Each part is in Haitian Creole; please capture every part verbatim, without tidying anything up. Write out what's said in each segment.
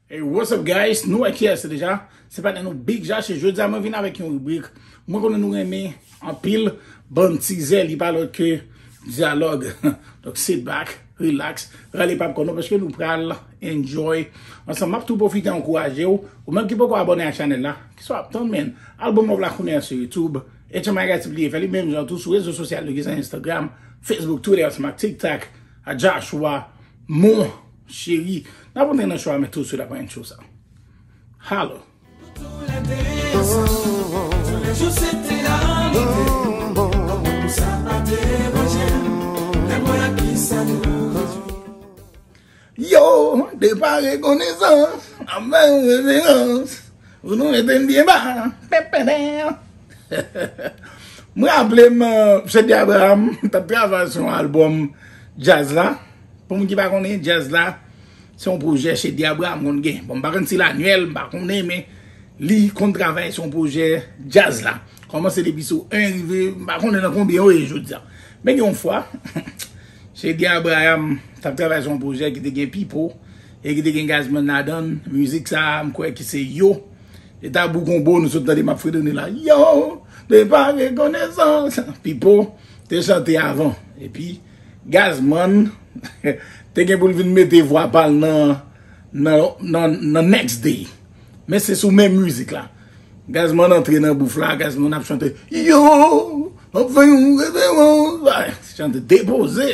Hey, what's up, guys? Nou wè kiyès se deja. Se patnè nou Big Josh, e jodi a mwen vin avèk yon ribrik. Mwen konnen nou renmen anpil bann tizè, li pa lòt ke dyalòg. Donk, sit back, relax, rale popcorn nou, paske nou pral enjoy ansanm. M ap tou pwofite ankouraje w, ou menm ki poko abòne ak chanèl la, ki sa w ap tann, man? Al ban m love la kounye a sou YouTube, H M I Guy T V, fè li menm jan tou sou rezo sosyal yo, ki se Instagram, Facebook, Twitter, ansanm ak TikTok, a Joshua, mon chéri. N ap antre nan show a, men tou swit apre intro sa. Holla. Yo, de pa rekonesans, anvè yon reverans. Pou nou mete n byen ba. Pèpèdè. Mwen raple m, Sheddy Abraham t ap travay sou yon albòm djaz la. Pou moun ki pa konnen, djaz la, se yon pwojè Sheddy Abraham konn gen. Bon, m pa konn si l anyèl, m pa konnen, men li konn travay sou yon pwojè djaz la. Kòmanse depi sou en rive, m pa konnen nan konbyen yo ye jodi a. Men gen yon fwa, Sheddy Abraham t ap travay sou yon pwojè ki te gen Pipo e ki te gen Gazman ladan l. Mizik sa a, m kwè ki se Yo. E ta Boukonbo nou sot tande m ap fredone la. Yo, de pa rekonesans. Pipo te chante avan. Epi Gazman te gen pou l vin mete vwa pa l nan, nan, nan, nan Next Day. Men se sou menm mizik la. Gazman antre nan bouf la, Gazman ap chante, yo, m ap fè yon reverans. Ay, chante depoze.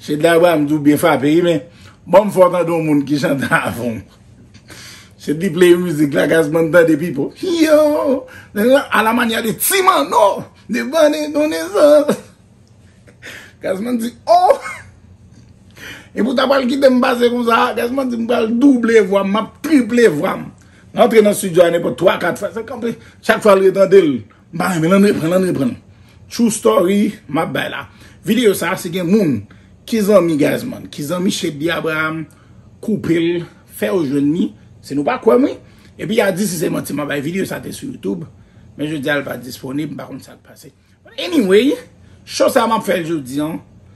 Sheddy Abraham di w byen frape, wi, men ban m fè w tande yon moun ki chante avan w. Sheddy play mizik la, Gazman tande Pipo. Yo, à la manière de Ti Manno, de pa rekonesans. Gazman di, oh! E pou ta pral kite m pase konsa, Gazman di, m pral double vwa m, m ap triple vwa m. M antre nan estidyo a nenpòt twa, kat fwa, se kanpe, chak fwa l retande l, m pa renmen l, ann reprann, ann reprann. True story, m ap bay la. Videyo sa, si gen moun ki zanmi Gazman, ki zanmi Sheddy Abraham, koupe l, fè yo jwenn li, si nou pa kwè m, wi. Epi y a di si se manti m ap bay, videyo sa te sou YouTube, men jodi a l pa disponib, m pa konn sa k pase. Anyway, show sa m ap fè l jodi a,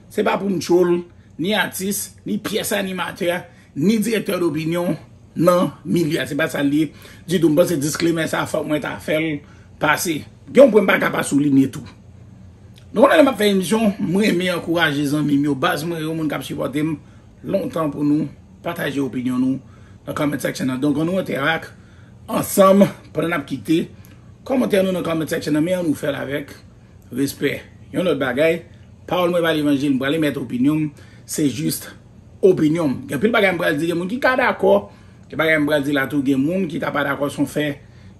se pa pou m troll ni atis, ni pyès animatè, ni direktè dopinyon nan milye a. Se pa sa l ye ditou. M panse disclaimer sa, fòk mwen ta fè l pase. Gen yon pwen m pa ka pa soulinye tou. Nou konnen lè m ap fè emisyon, m renmen ankouraje zanmi m yo, baz mwen yo, moun k ap sipòte m lontan pou nou pataje opinyon nou nan comment section nan. Donk, ann nou entèrak ansanm pandan n ap kite kòmantè nou nan comment section nan, men ann nou fè l avèk respè. Yon lòt bagay, pawòl mwen pa levanjil, m prale mèt opinyon m, se jis opinyon m. Gen anpil bagay m pral di, gen moun ki ka dakò, gen bagay m pral di la tou, gen moun ki ka pa dakò, se yon fè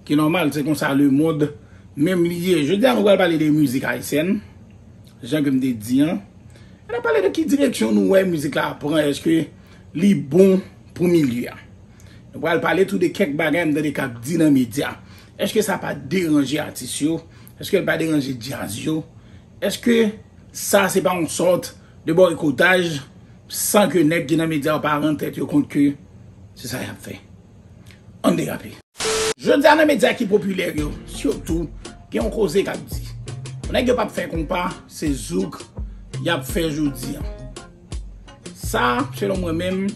ki nòmal, se konsa lemonn menm li ye. Jodi a, nou pral pale de mizik ayisyèn, jan ke m te di an. E n ap pale de ki direksyon nou wè mizik la ap pran, èske li bon pou milye a. Nou pral pale tou de kèk bagay m tande k ap di nan medya. Èske sa pa deranje atis yo? Èske l pa deranje djaz yo? Èske sa se pa yon sòt de bòykotaj san ke nèg ki nan medya yo pa rann tèt yo kont ke se sa y ap fè? Ann derape. Jodi a nan medya ki popilè yo, sitou, gen yon koze k ap di. Nèg yo p ap fè konpa, se zouk y ap fè jodi a. Sa, selon mwen menm,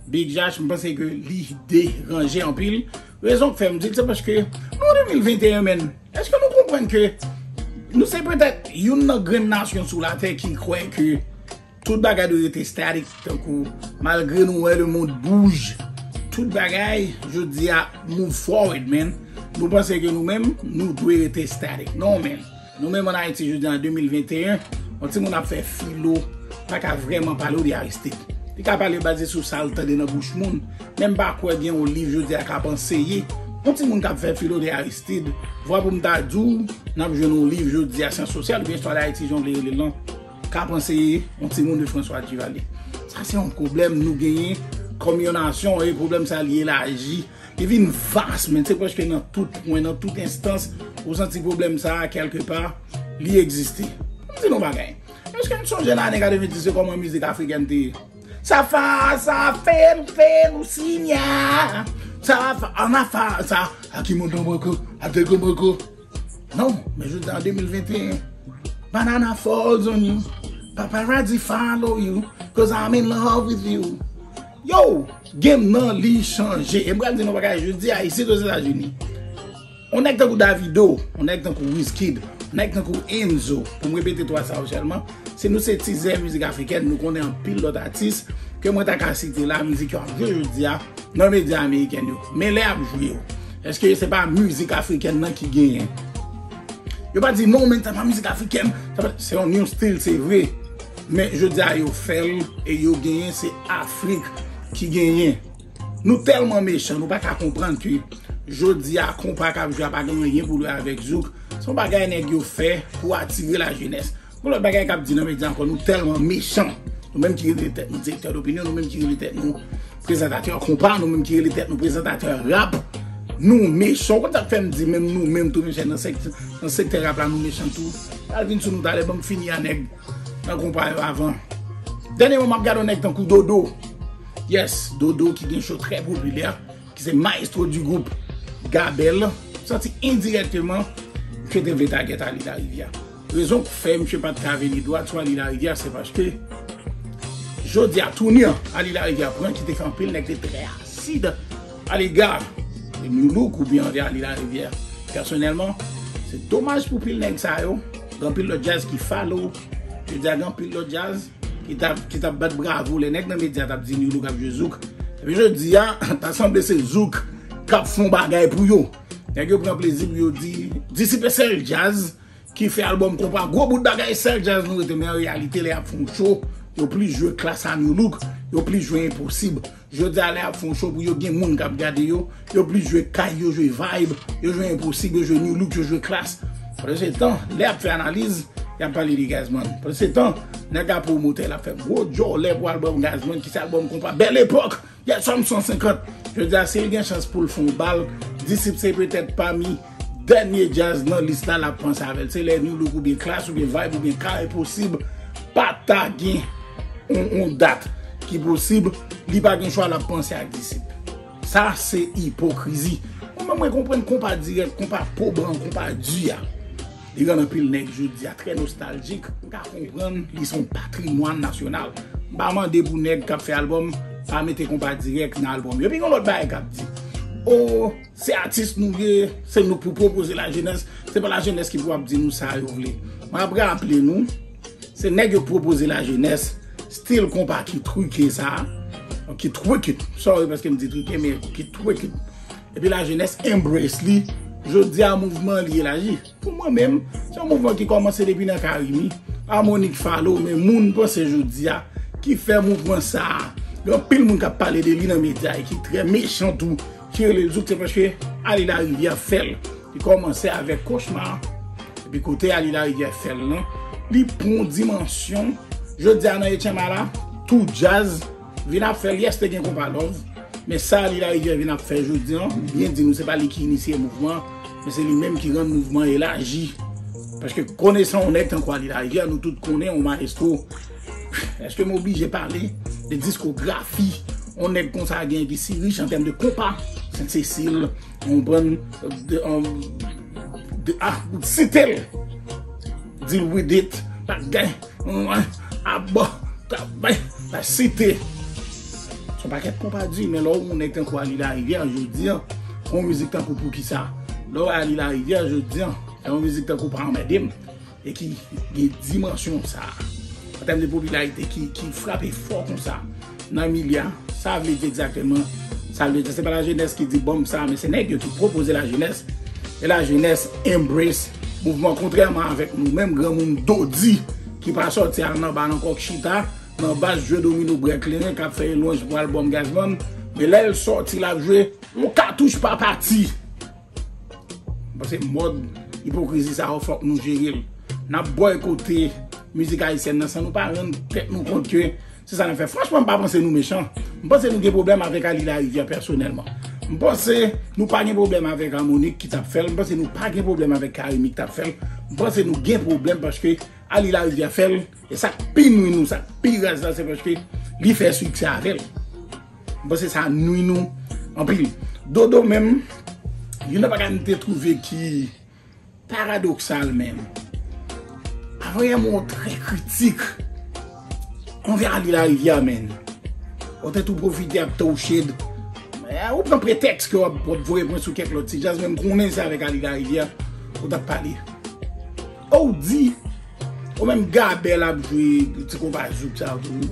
Big Josh, m panse ke li deranje anpil. Rezon k fè m di l, se paske nou de mil venteyen, menn. Èske nou konprann ke nou se petèt youn nan grenn nasyon sou latè ki kwè ke tout bagay dwe rete static, tankou malgre nou wè lemonn bouje, tout bagay, jodi a, move forward, man. Nou panse ke nou menm, nou dwe rete static. Non, man. Nou menm ann Ayiti, jodi a, an de mil venteyen, yon timoun ap fè filo, pa ka vrèman pale w de Aristide. Li ka pale baze sou sa l tande nan bouch moun, men m pa kwè gen yon liv, jodi a, k ap anseye yon timoun k ap fè filo de Aristide. Vwa pou m ta di w, n ap jwenn yon liv, jodi a, Syans Sosyal oubyen Istwa d Ayiti, jan w vle rele l lan, k ap anseye yon timoun de François Duvalier. Sa se yon pwoblèm nou genyen kòm yon nasyon, e pwoblèm sa li elaji, li vin vas, men se prèske nan tout pwen, nan tout enstans, ou santi pwoblèm sa a, kèlkepa, li egziste. M di nou bagay. Èske n sonje nan ane katrevenndis yo kòman mizik afrikèn te ye? Sa fa, sa fe, nou fe, nou sinya. Sa fa, an afa, sa, a ki moun nan boko, a te go boko. Non, men jodi an de mil venteyen, banana falls on you, paparazzi follow you, 'cause I'm in love with you. Yo, Game nan li chanje. E m pral di nou bagay jodi a, isit Ozetazini. On nèg tankou Davido, on nèg tankou Wizkid, on nèg tankou Enzo, pou m repete twa sa yo sèlman, si nou se tizè mizik afrikèn, nou konnen anpil lòt atis ke mwen ta ka site la, mizik yo ap jwe jodi a nan medya amerikèn yo. Men lè y ap jwe yo, èske se pa mizik afrikèn nan ki genyen? Yo pa di non, men sa pa mizik afrikèn, sa pa, se yon new stil, se vre. Men jodi a yo fè l e yo genyen, se Afrik ki genyen. Nou tèlman mechan, nou pa ka konprann ke jodi a konpa k ap jwe a pa gen anyen pou l wè avèk zouk. Se yon bagay nèg yo fè pou atire lajenès. Gon lòt bagay k ap di nan medya ankò, nou tèlman mechan. Nou menm ki rele tèt nou direktè dopinyon, nou menm ki rele tèt nou prezantatè konpa, nou menm ki rele tèt nou prezantatè rap, nou mechan. Ou konn sa k fè m di menm nou menm tou mechan nan sèk-, nan sektè rap la, nou mechan tou. Al vin sou nou talè, ban m fini a nèg nan konpa yo avan. Dènye moman, m ap gade yon nèg tankou Dodo. Yes, Dodo ki gen show trè popilè, ki se maestro du group Gabel, santi endirèkteman ke te vle tagèt Ali Larivière. Rezon k fè misye pa t ka vini dwat sou Ali Larivière, se paske jodi a touni an Ali Larivière pran ki te fè anpil nèg te trè asid alega de New Look oubyen anvè Ali Larivière. Pèsonèlman, se domaj pou pil nèg sa yo. Gen anpil lòt djaz ki follow. Jodi a gen anpil lòt djaz ki t ap, ki t ap bat bravo lè nèg nan medya t ap di New Look ap jwe zouk. Epi jodi a, ta sanble se zouk k ap fè yon bagay pou yo. Nèg yo pran plezi pou yo di, Disip se sèl djaz ki fè albòm konpa. Gwo bout bagay, sèl djaz nou rete. Men an reyalite, lè y ap fè yon show, yo plis jwe Klass a New Look, yo plis jwe Enposib. Jodi a, lè y ap fè yon show pou yo, gen moun k ap gade yo, yo plis jwe Kay, yo jwe Vibe, yo jwe Enposib, yo jwe New Look, yo jwe Klass. Pandan se tan, lè y ap fè analiz, y ap pale de Gazzman. Pandan se tan, nèg la pwomotè, l ap fè gwo djòlè pou albòm Gazzman, ki se albòm konpa Bèl Epòk. Yè swa m san senkant. Jodi a, si l gen chans pou l fè yon bal, Disip se petèt pami dènye djaz nan lis la, l ap panse avè l. Se lè New Look oubyen Klass oubyen Vibe oubyen Kay Enposib pa ta gen yon, yon dat ki posib, li pa gen chwa, l ap panse ak Disip. Sa se ipokrizi. Mwen menm, mwen konprann konpa dirèk, konpa po bran, konpa di a. Li rann anpil nèg jodi a trè nostaljik. M ka konprann li se yon patrimwàn nasyonal. M pa mande pou nèg k ap fè albòm pa mete konpa dirèk nan albòm yo. Epi gen lòt bagay k ap di, o, se atis nou ye, se nou k pou pwopoze lajenès, se pa lajenès ki pou ap di nou sa yo vle. Mwen ap raple nou, se nèg yo k pwopoze lajenès stil konpa ki trike sa, ki trike, sorry paske m di trike, men ki trike. Epi lajenès embrace li. Jodi a, mouvman li elaji. Pou mwen menm, se yon mouvman ki kòmanse depi nan Carimi. Harmonik follow, men moun panse jodi a ki fè mouvman sa a. Gen anpil moun k ap pale de li nan medya e ki trè mechan tou, ki rele l zouk, se paske Ali Larivière fè l. Li kòmanse avèk Kochma. Epi kote Ali Larivière fè l lan, li pran yon dimansyon. Jodi a nan Etchenma la, tou djaz vin ap fè l, yes, te gen konpa love. Men sa Ali Larivière vin ap fè jodi an, m byen di nou, se pa li ki inisye mouvman, men se li menm ki rann mouvman elaji. Paske konesan yon nèg tankou Ali Larivière, nou tout konnen yon mayestwo. Èske m oblije pale de diskografi yon nèg konsa gen ki si rich an tèm de konpa? Sent Sesil, yon bann de, um, de, ah, site l. Deal with it, bagay, mwen, abò, travay, la site. Se yon pakèt konpa di, men lè w yon nèg tankou Ali Larivière, jodi an, yon mizik tankou Poukisa. Lè w Ali Larivière, jodi an, fè yon mizik tankou Pa Anmède M, e ki gen dimansyon sa a, an tèm de popilarite ki, ki frape fò konsa nan milye a, sa vle di egzakteman sa l vle di. Se pa lajenès ki di ban m sa, men se nèg yo ki pwopoze lajenès. E lajenès embrace mouvman, kontrèman avèk nou menm granmoun Dodi ki pa sòti al nan ba nan kòk chita, nan bas jwe domino bwè kleren k ap fè lwanj pou albòm Gazzman. Men lè l sòti, l ap jwe yon katouch pa pati. M panse mòd ipokrizi sa yo, fòk nou jere l. N ap bòykote mizik ayisyèn nan san nou pa rann tèt nou kont ke se sa n ap fè. Franchman, m pa panse nou mechan. M panse nou gen pwoblèm avèk Ali Larivière pèsonèlman. M panse nou pa gen pwoblèm avèk Harmonik ki t ap fè l. M panse nou pa gen pwoblèm avèk Carimi ki t ap fè l. M panse nou gen pwoblèm paske Ali Larivière fè l. E sa k pi nwi nou, sa k pi raz la, se paske li fè siksè avè l. M panse sa nwi nou anpil. Dodo menm, youn nan bagay m te twouve ki paradoksal menm. Avan yè, mwen trè kritik anvè Ali Larivière, menm. Ou te tou pwofite ap throw shade. Men, ou pran pretèks ke w ap, w ap voye pwen sou kèk lòt ti djaz, men m konnen se avèk Ali Larivière ou t ap pale. Ou di, ou menm Gabel ap jwe ti konpa zouk sa tou.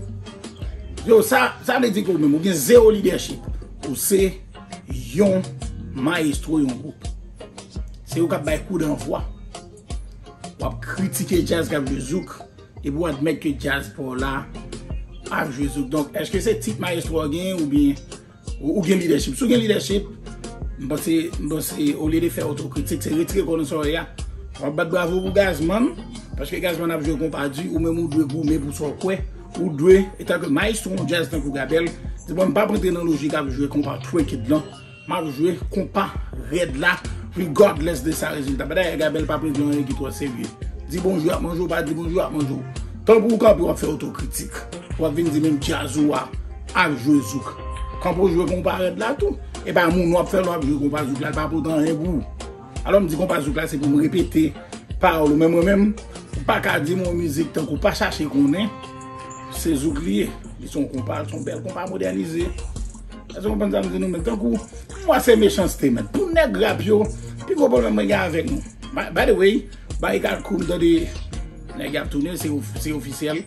Yo, sa, sa vle di ke ou menm, ou gen zewo lidèchip. Ou se yon mayestwo yon gwoup. Se ou k ap bay kou danvwa. W ap kritike djaz k ap jwe zouk, epi w admèt ke djaz pa w la ap jwe zouk. Donk, èske se tit mayestwo a w genyen oubyen ou, ou gen lidèchip? Si w gen lidèchip, m panse, m panse, olye de fè otokritik, se retire kò nan sa w ye a. W ap bat bravo pou Gazman, paske Gazman ap jwe konpa di, ou menm ou dwe goumen pou sa w kwè. Ou dwe, etanke mayestwo yon djaz tankou Gabel, di, "Bon, m p ap rantre nan lojik ap jwe konpa trekid lan. M ap jwe konpa rèd la, regardless de sa rezilta." Dayè, Gabel p ap regle anyen ki twò serye. Di bonjou ap manje w, pa di bonjou ap manje w. Tankou w kanpe, w ap fè otokritik. W ap vin di menm djaz ou a ap jwe zouk. Kanpe w jwe konpa rèd la tou. E pa moun w ap fè lè w ap jwe konpa zouk la, l pa pote anyen pou ou. Alò m di konpa zouk la, se pou m repete pawòl ou. Men mwen menm, ou pa ka di m yon mizik tankou Pa Chache Konnen, se zouk li ye. Li se yon konpa, li se yon bèl konpa modènize. Èske w konprann sa m di nou? Men tankou, mwen se mechanste, men. Pou nèg rap yo, pi gwo pwoblèm mwen gen avèk nou. By, by the way, Barikad Crew, m tande nèg y ap tounen, se of-, se ofisyèl.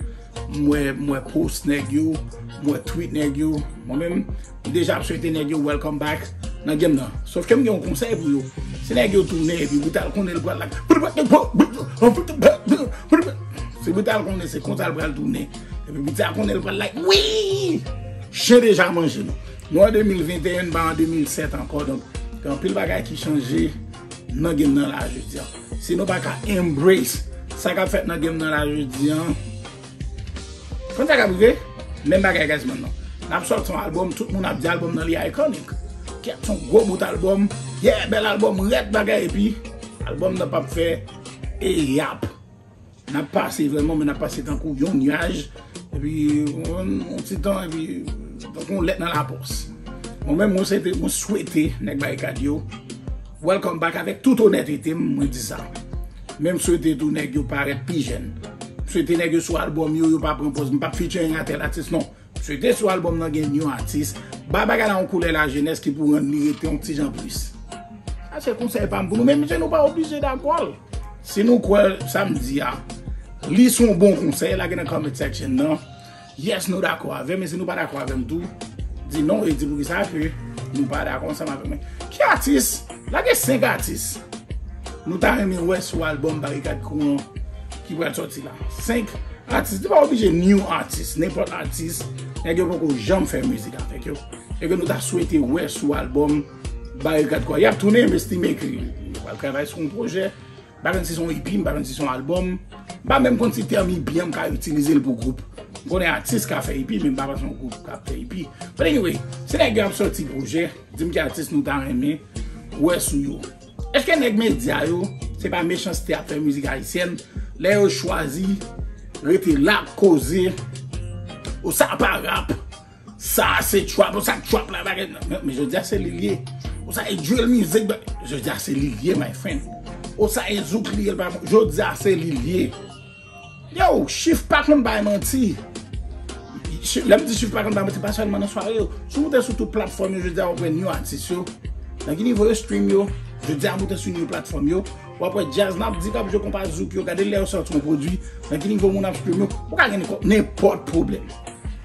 M wè, m wè post nèg yo, m wè tweet nèg yo. Mwen menm, m deja ap swete nèg yo welcome back nan game nan. Sòf ke m gen yon konsèy pou yo. Si nèg yo tounen epi Brutal konnen l pral la. Si Brutal konnen se konsa l pral tounen. Epi Brutal konnen l pral like. Wi! Chen deja manje nou. Nou an de mil venteyen, n pa an de mil sèt ankò. Donk, gen anpil bagay ki chanje nan game nan la jodi a. Si nou pa ka embrace sa k ap fèt nan game nan la jodi a, konn sa k ap rive? Menm bagay Gazman nan. N ap sòti yon albòm, tout moun ap di albòm nan li iconic. Kèt, se yon gwo bout albòm. Yeah, bèl albòm, rèd bagay, epi albòm nan p ap fè e yap. N ap pase vrèman, men n ap pase tankou yon nyaj. Epi, yon, yon ti tan, epi, tankou yon lèt nan lapòs. Mwen menm, mwen swete, mwen swete nèg Barikad yo welcome back avèk tout onètete m, mwen di sa. Men m swete tou nèg yo parèt pi jèn. M swete nèg yo sou albòm yo, yo pa pran pòz, m p ap featuring a tèl atis, non. M swete sou albòm nan gen new atis. Ba bagay la yon koulè lajenès ki pou rann li rete yon ti jan plis. Sa se konsèy pa m pou nou, men mesye nou pa oblije dakò l. Si nou kwè sa m di a, li se yon bon konsèy, lage nan comment section nan. Yes, nou dakò avè m, men si nou pa dakò avè m tou, di non e di poukisa ke nou pa dakò ansanm avè mwen. Ki atis? Lage senk atis nou ta renmen wè sou albòm Barikad Crew an ki pral sòti la. Senk atis, li pa oblije new atis, nenpòt atis, nèg yo poko janm fè mizik avèk yo. E ke nou ta swete wè sou albòm Barikad Crew. Y ap tounen, m estime ke yo pral travay sou yon pwojè. M pa konn si se yon E P, m pa konn si se yon albòm. M pa menm konn si tèm E P an m ka itilize l pou gwoup. M konnen atis ka fè E P, men m pa panse yon gwoup ka fè E P. But anyway, si nèg yo ap sòti pwojè, di m ki atis nou ta renmen wè sou yo. Èske nèg medya yo, se pa mechanste ap fè mizik ayisyèn, lè yo chwazi rete la ap koze, o sa pa rap, sa se trap, o sa trap la bagay nan. Men, men jodi a se li l ye. O sa e drill music, ba-, jodi a se li l ye, my friend. O sa e zouk li ye, l pa bon. Jodi a se li l ye. Yo, chif pa konn bay manti. Chi-, lè m di chif pa konn bay manti, pa sèlman nan sware yo. Si w moute sou tout platfòm yo, jodi a w ap wè new atis yo. Nan ki nivo yo stream yo, jodi a moute sou new platfòm yo. W ap wè djaz n ap di k ap jwe konpa zouk yo, gade lè yo sòti yon pwodui, nan ki nivo moun ap stream yo. Ou ka gen nenpòt, nenpòt pwoblèm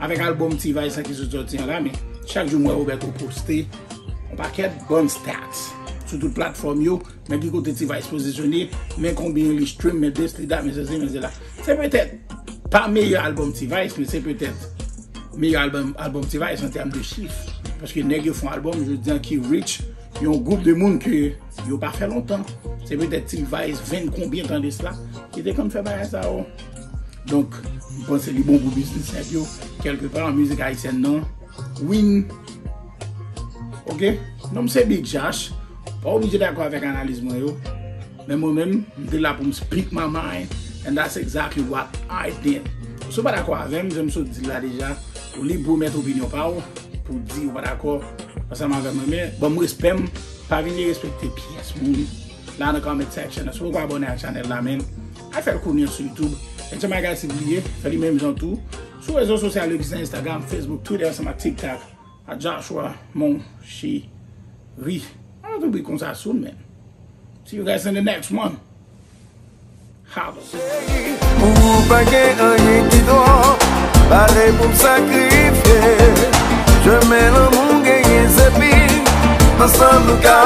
avèk albòm T-Vice lan ki sot sòti an la, men chak jou m wè Roberto poste yon pakèt bon stats sou tout platfòm yo, men ki kote T-Vice pozisyone, men konbyen li stream, men this, li that, men sesi, men sela. Se petèt pa meyè albòm T-Vice, men se petèt meyè albòm, albòm T-Vice an tèm de chif. Paske nèg yo fè yon albòm, jodi a, ki reach yon gwoup de moun ke yo pa fè lontan. Se petèt T-Vice, ven konbyen tan de sela, ki te konn fè bagay sa yo. Donk, m panse li bon pou biznis nèg yo. Kèlkepa, mizik ayisyèn nan win. Oke? Non, m se Big Josh. Pa oblije dakò avèk analiz mwen yo. Men mwen menm, m te la pou m speak my mind, and that's exactly what I did. Si w pa dakò avè m, jan m sot di l la deja, ou lib pou w mèt opinyon pa w, pou w di ou pa dakò ansanm avè mwen, men ban m respè m, pa vin derespekte pyès moun la nan comment section. Si w poko abòne ak chanèl la, men al fè l kounye a sou YouTube. And so, my guys, si w bliye, fè li menm jan tou. Sou rezo sosyal yo ki se Instagram, Facebook, Twitter, ansanm ak TikTok, a Joshua Monchery. Mwen ap oubli konsa soon, man. See you guys in the next one. Holla. Ou pa gen anyen ki twòp, pare pou m sakrifye. Chemen lanmou genyen sepi, ansanm nou ka